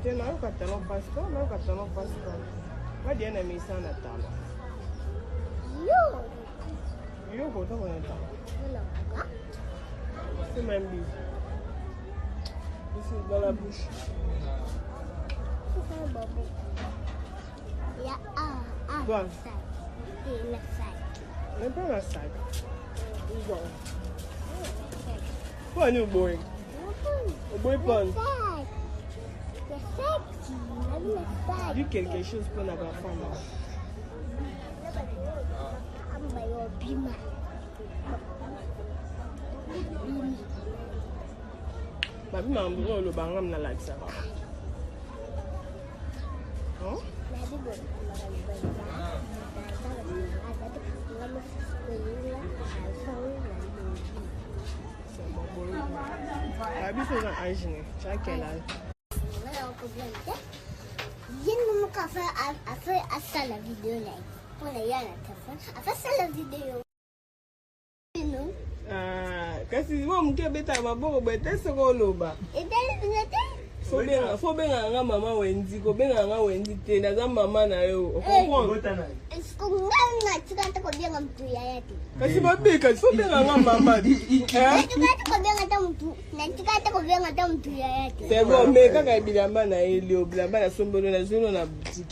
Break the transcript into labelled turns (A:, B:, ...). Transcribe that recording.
A: Te, nayoka talon mpasi to nayoka talon mpasi to badia na mesa na talon.
B: Yo.
A: Yo kotoko na talon. Fais-moi un bisou. Ici, dans la bouche. Toi. Même pas un sac. Bon. Pourquoi nous boy? Boy pon. Dis quelque chose pour la femme. Babi mambo oyo oloba ngam nalakisaka. Babi soza âge ne tu as quel âge?
B: Ye moko afa asala video na ye mpona ya na telefone afa asala video.
A: Ah, kasi mwa moke abetaka maboko boye te soki oloba fo obengaka nga mama Wendi, kobengaka nga Wendi te, naza mama na yo, ocomprendre? Kasi babeka fo obengaka nga mama. C'est bon, mais kaka bilamba na ye lio bilamba nasombelo nazwino na boutique.